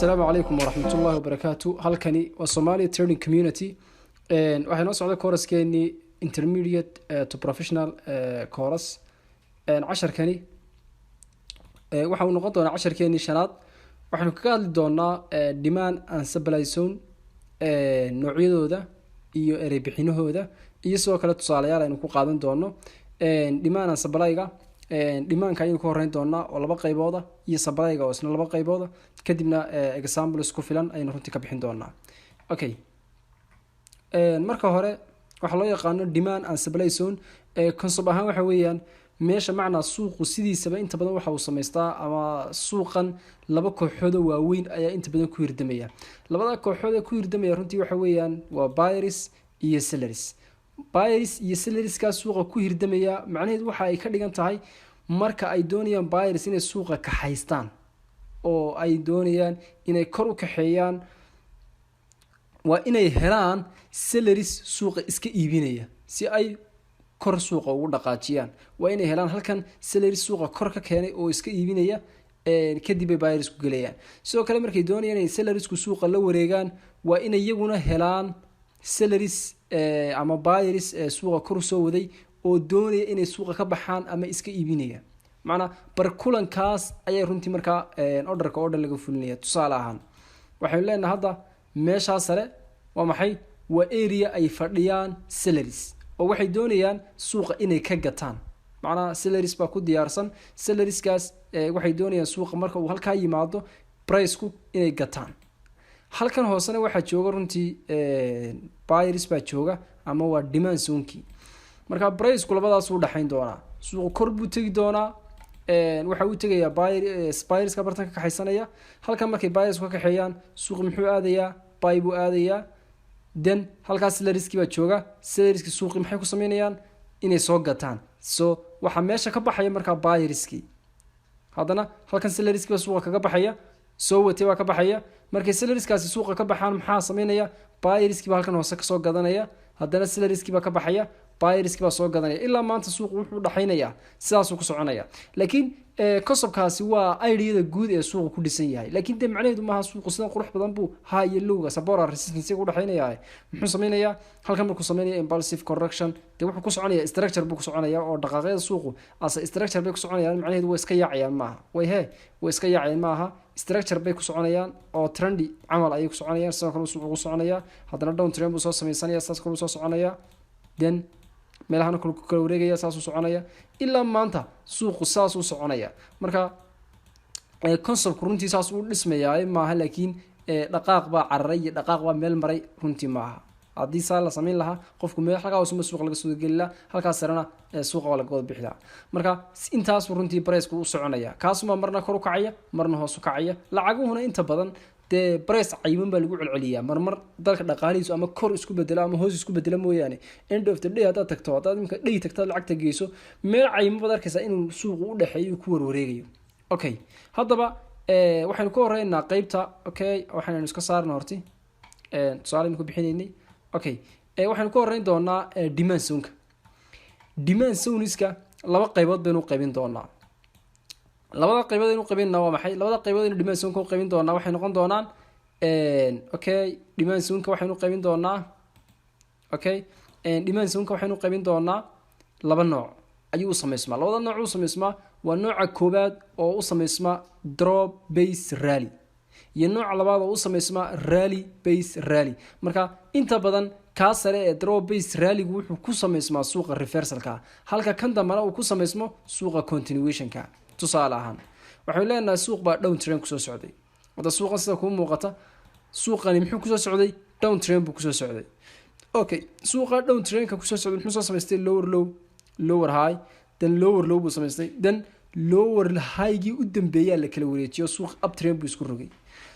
Asalaamu calaykum waraxmatullahi wabarakaatu. Halkani waa Somalia Trading Community. Waxay noo socday course-keenii intermediate to professional course. Casharkani waxa uu noqon doonaa casharkeenii shanaad. Waxaynu kaga hadli doonaa demand and supply zone, noocyadooda iyo erey bixinahooda, iyo sidoo kale tusaalayaal aynu ku qaadan doono demand and supply-ga. Demand-ka ayaynu ka horeyn doonaa oo laba qaybooda, iyo supply-ga oo isna laba qaybooda. Kadibna examples ku filan ayaynu runtii ka bixin doonaa. Okay, marka hore waxaa loo yaqaano demand and supply zone concept ahaan waxa weeyaan meesha macnaa suuqu sidiisaba inta badan waxa uu samaystaa, ama suuqan laba kooxoodoo waaweyn ayaa inta badan ku hirdamaya. Labada kooxood ee ku hirdamaya runtii waxa weeyaan waa buyers iyo sellers. Buyers iyo sellers-kaa suuqa ku hirdamaya. Macnaheedu waxa ay ka dhigan tahay, marka ay doonayaan buyers inay suuqa kaxaystaan oo ay doonayaan inay kor u kaxeeyaan, waa inay helaan sellers suuqa iska iibinaya si ay kor suuqa ugu dhaqaajiyaan. Waa inay helaan halkan sellers suuqa kor ka keenay oo iska iibinaya, kadib ay buyers ku gelayaan. Sidoo kale, markay doonayaan inay sellers-ku suuqa la wareegaan, waa inay iyaguna helaan sellers ama buyers suuqa kor usoo waday oo doonaya inay suuqa ka baxaan ama iska iibinaya. Macnaa barkulankaas ayaa runtii markaa order-ka oo dhan laga fulinaya. Tusaale ahaan, waxaynu leenahay hadda meeshaa sare waa maxay? Waa area ay fadhiyaan sellers oo waxay doonayaan suuqa inay ka gataan. Macnaha sellers baa ku diyaarsan. Sellers-kaas waxay doonayaan suuqa marka uu halkaa yimaado price-ku inay gataan. Halkan hoosena waxaa jooga runtii buyers baa jooga, ama waa demand zone-kii. Marka price-ku labadaas u dhexayn doonaa. Suuqa kor buu tegi doonaa, waxa uu tegayaa buyers-ka bartan ka kaxaysanaya. Halkan markay buyers ka kaxeeyaan, suuq muxuu aadayaa? Buy buu aadayaa. Then halkaas sellers-kii baa jooga. Sellers-kii suuqii maxay ku sameynayaan? Inay soo gataan. So waxaa meesha ka baxaya markaa buyers-kii. Haddana halkan sellers-kii baa suuqa kaga baxaya, soo watay baa ka baxaya. Markay sellers-kaasi suuqa ka baxaan, maxaa sameynaya? Buyers-kii baa halkan hoose kasoo gadanaya. Haddana sellers-kii baa ka baxaya, buyers-kii baa soo gadanaya. Ilaa maanta suuqu wuxuu dhaxaynayaa, sidaasuu ku soconaya. Laakiin concept-kaasi waa idea-da guud ee suuqa ku dhisan yahay. Laakiin dee macnaheedu maaha suuqu sidan qurux badan buu high iyo low-ga, support resistance u dhexaynaya. Muxuu sameynayaa halkan markuu sameynaya impulsive correction? Dee wuxuu ku soconaya structure buu ku soconaya, oo dhaqaaqyada suuqu ase structure bay ku soconayaan. Macnaheedu way iska yaacayaan maaha. Way he way iska yaacayaan maaha, structure bay ku soconayaan oo trend-i camal ayay ku soconayaan. Sidoo kale suuqu ku soconaya, haddana down trend buu soo sameysanaya, saas kale soo soconaya, then meelahana kale ku kala wareegaya, saasuu soconaya. Ilaa maanta suuqu saasuu soconaya. Marka concept-ku runtii saas uu dhismayaa maaha, laakiin dhaqaaq baa cararay iyo dhaqaaq baa meel maray runtii maaha. Haddii saa la samayn lahaa, qofku meel halkaa hoosuma suuqa laga soo geli lahaa, halkaas sarena suuqa waa laga wada bixi lahaa. Marka intaasuu runtii price-ku u soconaya. Kaasuma marna kor u kacaya, marna hoos u kacaya. Lacaguhuna inta badan dee price cayiman baa lagu celceliyaa. Marmar dalka dhaqaalihiisu ama kor isku bedelo ama hoos isku bedelo mooyaane, end of the day haddaad tagto, haddaad imika day tagtaad lacagta geyso, meel cayiman baad arkaysaa inuu suuqu u dhexeeyo, ku warwareegayo. Okay, haddaba waxaynu ka horeynaa qeybta. Okay, waxaynu iska saarna horti tusaale aynu ku bixinaynay. Okay, waxaynu ka horeyn doonaa demand zone-ka. Demand zones-ka laba qaybood baynu qaybin doonaa. Labada qaybood aynu qaybinna waa maxay? Labada qaybood aynu demand zone-ka u qaybin doonaa waxay noqon doonaan, okay, demand zone-ka waxaynu qaybin doonaa, okay, demand zone-ka waxaynu qaybin doonaa laba nooc ayuu u samaysmaa. Labada nooc u samaysmaa waa nooca koowaad oo u samaysma drop base rally, iyo nooca labaad oo u samaysma rally base rally. Marka inta badan kaa sare ee drop base rally-gu wuxuu ku samaysmaa suuqa reversal-ka, halka kan dambana uu ku samaysmo suuqa continuation-ka. Tusaale ahaan, waxaynu leenahay suuq baa down trend kusoo socday. Hadda suuqan sida kuu muuqata, suuqani muxuu kusoo socday? Down trend buu kusoo socday. Okay, suuqa down trend-ka kusoo socday muxuu soo samaystay? Lower low, lower high, then lower low buu samaystay. Then lower high-gii u dambeeyaa la kala wareejiyo, suuq uptrend buu isku rogay.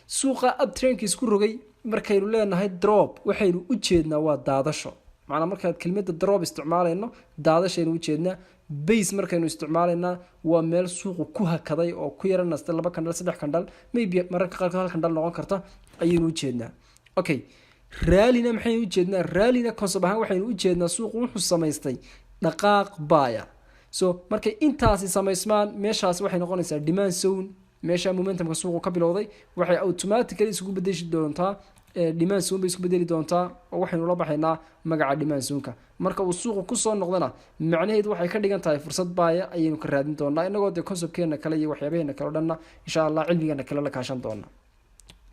Suuqa uptrend-ka isku rogay, markaynu leenahay drop, waxaynu u jeednaa waa daadasho. Macnaa markaad kelmadda drop isticmaalayno, daadashaynu ujeednaa. Base markaynu isticmaalaynaa, waa meel suuqu ku hakaday oo ku yara nastay, laba candle, saddex candle, maybe mararka qaarkood hal candle noqon karta ayaynu ujeednaa. Okay, rally-na maxaynu ujeednaa? Rally-na concept ahaan waxaynu ujeednaa suuqu wuxuu samaystay dhaqaaq buy ah. So markay intaasi samaysmaan, meeshaasi waxay noqonaysaa demand zone. Meesha momentumka suuqu ka bilowday waxay automatically isugu bedeli doontaa demand zone bay isku bedeli doontaa, oo waxaynu la baxaynaa magaca demand zoneka. Marka uu suuqu kusoo noqdona, macnaheedu waxay ka dhigan tahay fursad buy ah ayaynu ka raadin doonaa, inagoo dee conceptkeena kale iyo waxyaabaheena kale o dhanna, insha Allah, cilmigeena kale la kaashan doona.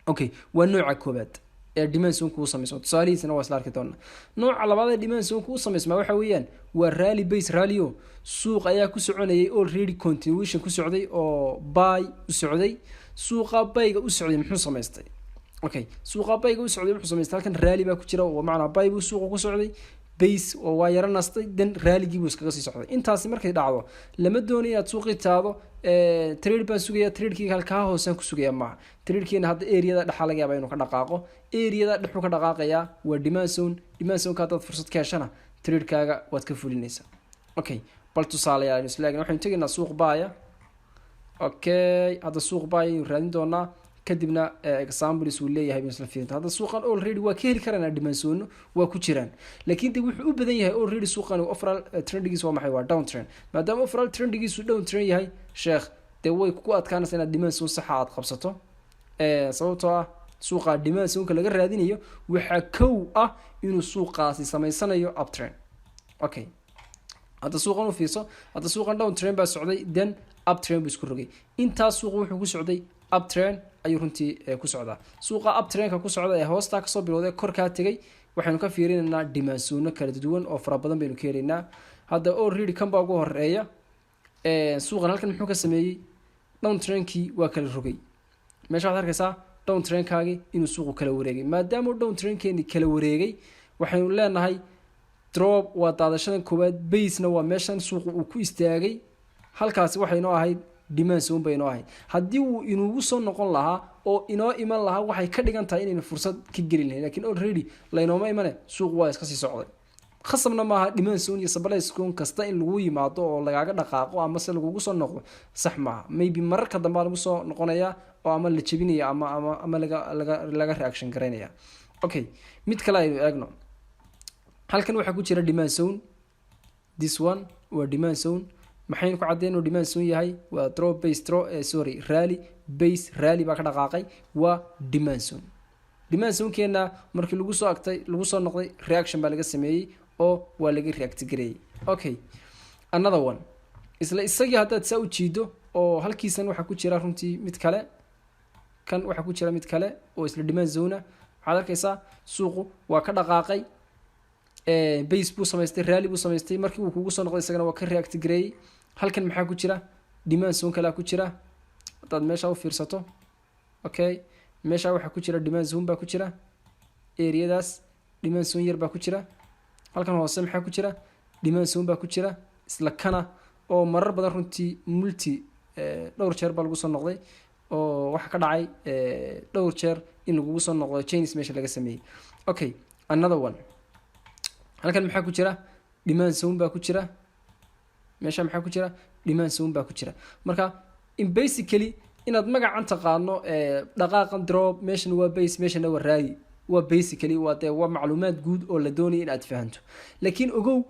Okay, waa nooca koobaad ee demand zoneka uu samaysmo, tusaalihiisana waa isla arki doonaa. Nooca labaad ee demand zoneka uu samaysmaa waxa weeyaan waa rally base rally, o suuq ayaa ku soconayay already continuation ku socday oo buy u socday. Suuqa buyga u socday muxuu samaystay? Okay, suuqa buyga u socday wuxuu samaystay, halkan rally baa ku jira, oo macnaa buy buu suuqa ku socday, base oo waa yaro nastay, then rallygii buu iskaga sii socday. Intaasi markay dhacdo, lama doonayo inaad suuqii taado "Trade baan sugaya, tradekeyga halkaa hoosaan ku sugaya." Maaha. Tradekeena hadda areada dhexaa laga yaaba inuu ka dhaqaaqo. Areada dhexuu ka dhaqaaqayaa waa demand zone. Demand zoneka haddaad fursad ka heshana, tradekaaga waad ka fulinaysaa. Okay, bal tusaalayaal aynu isla eegna. Waxaynu tegaynaa suuq buy ah. Okay, hadda suuq buy ah aynu raadin doonaa, kadibna examples uu leeyahay baynu isla fiirinta. Hadda suuqan already waa ka heli karanaa demand zone, waa ku jiraan, laakiin de wuxuu u badan yahay already suuqan overall trendigiisu waa maxay? Waa down trend. Maadaama overall trendigiisu down trend yahay, sheekh, dee way ku adkaanaysa inaad demand zone saxa aad qabsato, sababtoo ah suuqa demand zoneka laga raadinayo waxaa kow ah inuu suuqaasi samaysanayo uptrend. Okay, hadda suuqan u fiirso. Hadda suuqan down trend baa socday, then uptrend buu isku rogay. Intaas suuqu wuxuu ku socday uptrend ayuu runtii ku socdaa. Suuqa uptrendka ku socda ee hoostaa kasoo bilowday, korkaa tegay, waxaynu ka fiirinaynaa demand zono kala duwan oo fara badan baynu ka helaynaa. Hadda already kan baa ugu horeeya. Suuqan halkan muxuu ka sameeyey? Down trendkii waa kala rogay. Meesha waxaad arkaysaa down trendkaagii inuu suuqu kala wareegay. Maadaama down trendkeeni kala wareegay, waxaynu leenahay drop waa daadashadan koowaad, basena waa meeshan suuqu uu ku istaagay. Halkaasi waxay inoo ahayd demand zone bay inoo ahayd. Haddii uu inugu soo noqon lahaa oo inoo iman lahaa, waxay ka dhigan tahay inaynu fursad ka geli lahayn, lakiin already laynooma imane, suuq waa iska sii socday. Khasabna maaha demand zone iyo supply zone kasta in lagu yimaado oo lagaaga dhaqaaqo ama se lagugu soo noqdo, sax maaha. Maybe mararka dambaa lagu soo noqonayaa oo ama la jebinaya ama laga reaction garaynaya. Okay, mid kale aynu eegno. Halkan waxaa ku jira demand zone. This one waa demand zone. Maxaynu ku caddeyn inuu demand zone yahay? Waa drop base drop, sorry, rally base rally baa ka dhaqaaqay, waa demand zone. Demand zonekeena markii lagu soo agtay, lagu soo noqday, reaction baa laga sameeyey oo waa laga react gareeyey. Okay, another one, isla isagii haddaad saa u jiido oo halkiisan waxaa ku jira runtii mid kale. Kan waxaa ku jira mid kale oo isla demand zone. Waxaad arkaysaa suuqu waa ka dhaqaaqay, base buu samaystay, rally buu samaystay. Markii uu kugu soo noqday, isagana waa ka react gareeyey. Halkan maxaa ku jira? Demand zone kalea ku jira haddaad meesha u fiirsato. Okay, meesha waxaa ku jira demand zone baa ku jira. Areadaas demand zone yar baa ku jira. Halkan hoose maxaa ku jira? Demand zone baa ku jira, isla kana oo marar badan runtii multi dhowr jeer baa lagu soo noqday, oo waxaa ka dhacay dhowr jeer in lagugu soo noqdo chains meesha laga sameeyey. Okay, another one, halkan maxaa ku jira? Demand zone baa ku jira. Meesha maxaa ku jira? Demand zone baa ku jira. Marka in basically inaad magacan taqaano, dhaqaaqan drop, meeshan waa base, meeshana waa rally, waa basically waa dee waa macluumaad guud oo la doonaya in aad fahanto. Laakiin ogow,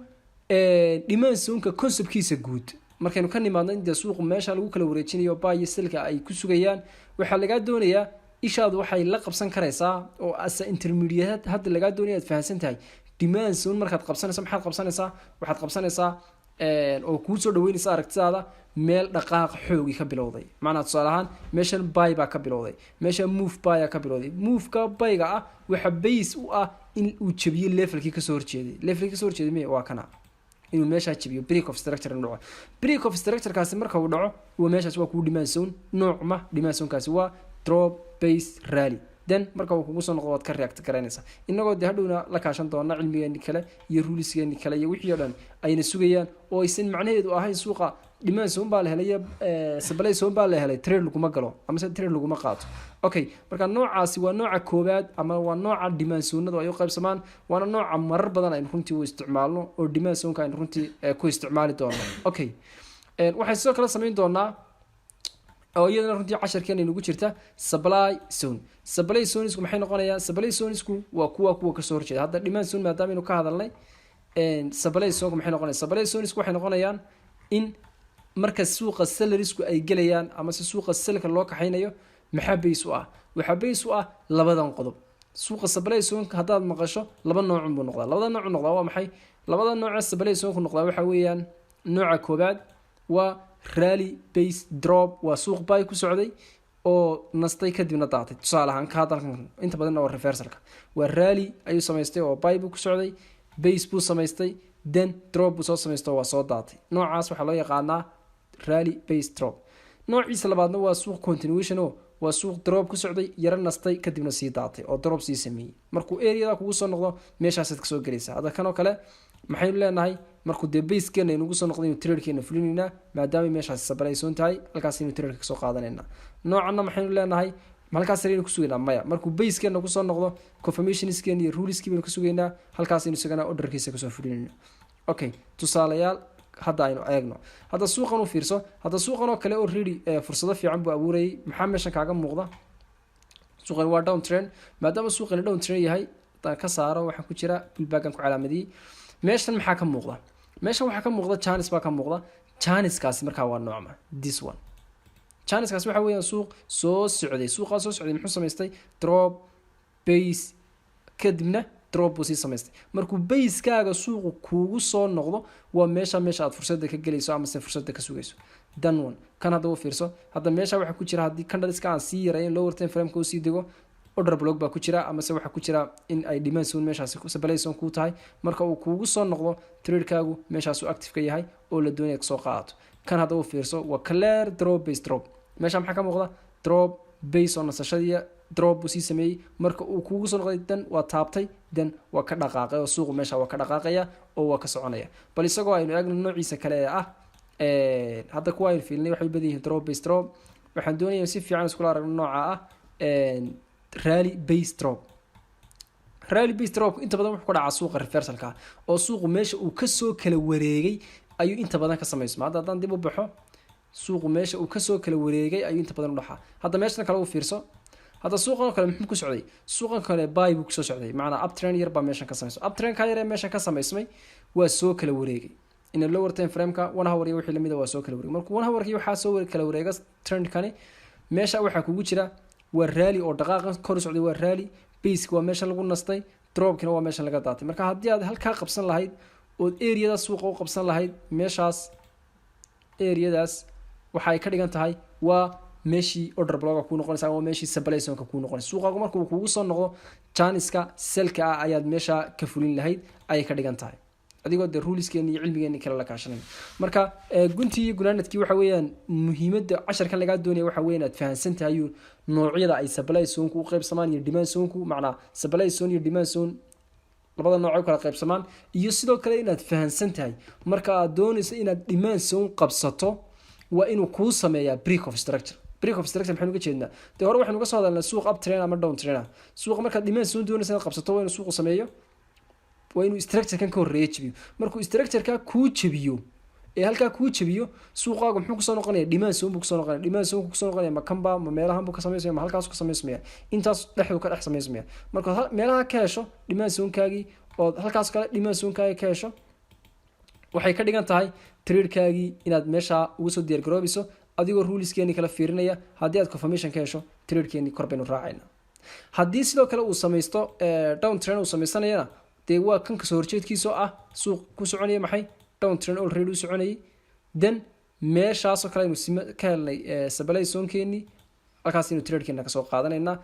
demand zoneka conceptkiisa guud markaynu ka nimaadno, in dee suuqu meesha lagu kala wareejinayo buy iyo sellka ay ku sugayaan, waxaa lagaa doonayaa ishaadu waxay la qabsan karaysaa oo asa intermediate hadda lagaa doonaya aad fahansan tahay demand zone. Markaad qabsanayso, maxaad qabsanaysaa? Waxaad qabsanaysaa oo kuu soo dhaweynaysa aragtidaada meel dhaqaaq xoogi ka bilowday. Macnaa, tusaale ahaan, meeshan buy baa ka bilowday, meeshan move buy ka bilowday. Moveka buyga ah waxa base u ah in uu jabiyo levelkii kasoo horjeeday. Levelkii kasoo horjeeday me waa kana, inuu meeshaa jabiyo, break of structure inuu dhaco. Break of structurekaasi marka uu dhaco, waa meeshaas waa kuu demand zone. Nooc ma demand zonekaasi waa drop base rally. Then marka uu kugu soo noqdo, waad ka react garaynaysaa, inagoo dee hadhowna la kaashan doona cilmigeeni kale iyo rulesgeeni kale iyo wixii o dhan ayna sugayaan, oo aysan macnaheedu ahayn suuqa demand zone baa la helay iyo supply zone baa la helay, trade laguma galo amase trade laguma qaato. Okay, marka noocaasi waa nooca koowaad ama waa nooca demand zonadu ay u qaybsamaan, waana nooca marar badan aynu runtii u isticmaalno oo demand zoneka aynu runtii ku isticmaali doono. Okay, waxay sidoo kale samayn doonaa oo iyadana runtii casharkeena inugu jirta supply zone. Supply zonesku maxay noqonayaan? Supply zonesku waa kuwa kasoo horjeeda. Hadda demand zone maadaama aynu ka hadalnay, supply zonku maxay noqonayaan? Supply zonesku waxay noqonayaan in Marka suuqa sellersku ay gelayaan ama se suuqa sellka loo kaxaynayo, maxaa base u ah? Waxaa base u ah labadan qodob. Suuqa supply zoneka haddaad maqasho, laba noocun buu noqdaa. Labada noocu noqdaa waa maxay? Labada nooce supply zoneku noqdaa waxa weeyaan: nooca koobaad waa rally base drop, waa suuq buy ku socday oo nastay, kadibna daatay. Tusaale ahaan, ka dalkan inta badanna waa reversalka. Waa rally ayuu samaystay oo buy buu ku socday, base buu samaystay, then drop buu soo samaystay oo waa soo daatay. Noocaas waxaa loo yaqaanaa rally base drop. Noociisa labaadna waa suuq continuation, oo waa suuq drop ku socday, yaro nastay, kadibna sii daatay oo drop sii sameeyey. Markuu areada kugu soo noqdo, meeshaasaad kasoo gelaysaa. Hadda kan oo kale maxaynu leenahay? Markuu dee basekeena inugu soo noqday, inu tradekeena fulinaynaa, maadaama meeshaasi supply zone tahay, halkaas aynu tradeka kasoo qaadanayna. Noocanna maxaynu leenahay? Halkaas aynu kusugaynaa? Maya. Markuu basekeena kusoo noqdo, confirmationskeena iyo ruleskii baynu ka sugaynaa, halkaas aynu isagana orderkiisa kasoo fulinayna. Okay, tusaalayaal hadda aynu eegno. Hadda suuqan u fiirso. Hadda suuqan oo kale already fursado fiican buu abuurayay. Maxaa meeshan kaaga muuqda? Suuqani waa down trend. Maadaama suuqani down trend yahay, haddaan ka saaro waxaan ku jira pullbackan ku calaamadiyey, meeshan maxaa ka muuqda? Meeshan waxaa ka muuqda chance baa ka muuqda. Chancekaasi markaa waa noocma? This one, chancekaasi waxa weeyaan suuq soo socday. Suuqaa soo socday muxuu samaystay? Drop, base, kadibna drop buu sii samaystay. Markuu basekaaga suuqu kuugu soo noqdo, waa meesha aad fursadda ka gelayso amase fursadda ka sugayso. Dan one kan hadda u fiirso. Hadda meesha waxaa ku jira, haddii candleska aan sii yarayn, lower time frameka usii dego, order block baa ku jira, amase waxaa ku jira in ay demand zone meeshaasi, supply zone kuu tahay. Marka uu kuugu soo noqdo, tradekaagu meeshaasuu active ka yahay oo la doonaya kasoo qaadato. Kan hadda u fiirso, waa clear drop, base, drop. Meesha maxaa ka muuqda? Drop, base oo nasashadii, drop buu sii sameeyey. Marka uu kuugu soo noqday, dan waa taabtay, dan waa ka dhaqaaqay, oo suuqu meesha waa ka dhaqaaqaya oo waa ka soconaya. Bal isagoo aynu eegno noociisa kale ee ah. Hadda kuwa aynu fiilinay waxay u badan yihiin drop, base, drop. Waxaan doonaya si fiican iskula aragno nooca ah rally base drop. Rally base drop inta badan wuxuu ku dhacaa suuqa reversalka, oo suuqu meesha uu kasoo kala wareegay ayuu inta badan ka samaysma. Hadda haddaan dib u baxo, suuqu meesha uu kasoo kala wareegay ayuu inta badan u dhaxaa. Hadda meeshan kale u fiirso. Hadda suuqan oo kale muxuu ku socday? Suuqan kale buy buu kusoo socday, macnaa uptrend yar baa meeshan ka samaysmay. Uptrend ka yar ee meeshan ka samaysmay waa soo kala wareegay in lower time frameka, 1 hour iyo wixii lamida, waa soo kala wareegay. Markuu 1 hourkii waxaa soo kala wareega trendkani, meesha waxaa kugu jira waa rally, oo dhaqaaqan kor u socday waa rally baseka, waa meesha lagu nastay, dropkina waa meesha laga daatay. Marka haddii aad halkaa qabsan lahayd ood areada suuqa u qabsan lahayd, meeshaas areadaas waxay ka dhigan tahay waa meeshii order blocka kuu noqonaysa, waa meeshii supply zoneka kuu noqonaysa. Suuqaagu markuu kugu soo noqdo, chanceka sellka ah ayaad meesha ka fulin lahayd ayay ka dhigan tahay, adigoo dee ruleskeeni iyo cilmigeeni kale la kaashanay. Marka guntii iyo gunaanadkii waxa weeyaan, muhiimadda casharkan lagaa doonaya waxa weya inaad fahansan tahay noocyada ay supply zoneku u qaybsamaan iyo demand zoneku, macnaa supply zone iyo demand zone labada nooc u kala qaybsamaan, iyo sidoo kale inaad fahansan tahay marka aad doonayso inaad demand zone qabsato, waa inuu kuu sameeyaa break of structure. Break of structure maxaynu uga jeednaa? Dee hore waxaynu ka soo hadalnay suuq up trend ama down trend. Suuqa markaad demand zone doonaysa inaad qabsato, waa inuu suuqu sameeyo, waa inuu structurekan ka horreeya jebiyo. Markuu structureka kuu jebiyo ee halkaa kuu jebiyo, suuqaagu muxuu kusoo noqonaya? Demand zone buu kusoo noqonaya. Demand zone kusoo noqonaya, ma kanba, ma meelahan buu ka samaysmaya, ma halkaas ka samaysmaya? Intaas dhexdu ka dhex samaysmaya. Markaad meelaha ka hesho demand zonekaagii, ood halkaas kale demand zonekaagii ka hesho, waxay ka dhigan tahay tradekaagii inaad meesha uga soo diyaargaroobayso, adigoo ruleskeeni kala fiirinaya. Haddii aad confirmation ka hesho, tradekeeni kor baynu raacayna. Haddii sidoo kale uu samaysto down trend uu samaysanayana, dee waa kan kasoo horjeedkiisoo ah suuq ku soconaya maxay? Down trend already u soconayay. Then meeshaasoo kale aynu ka helnay supply zonekeenii, halkaas aynu tradekeena kasoo qaadanaynaa.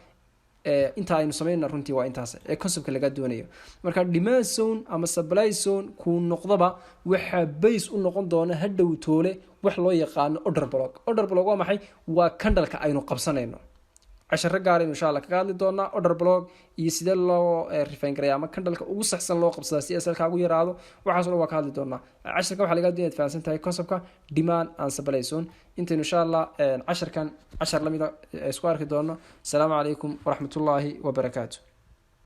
Inta aynu sameynana runtii waa intaas ee conceptka laga doonayo. Marka demand zone ama supply zone kuu noqdaba, waxaa base u noqon doona hadhow toole wax loo yaqaano order block. Order block waa maxay? Waa candleka aynu qabsanayno. Casharo gaaraynu insha Allah kaga hadli doonaa order block iyo sidee loo refine garaya ama candleka ugu saxsan loo qabsadaa si SLkaagu yaraado. Waxaas o dhan waa ka hadli doonaa. Casharka waxaa laga doonaya fahamsan tahay conceptka demand and supply zone. Intaynu insha Allah casharkan cashar lamida isku arki doono, asalaamu calaykum waraxmatullaahi wabarakaatu.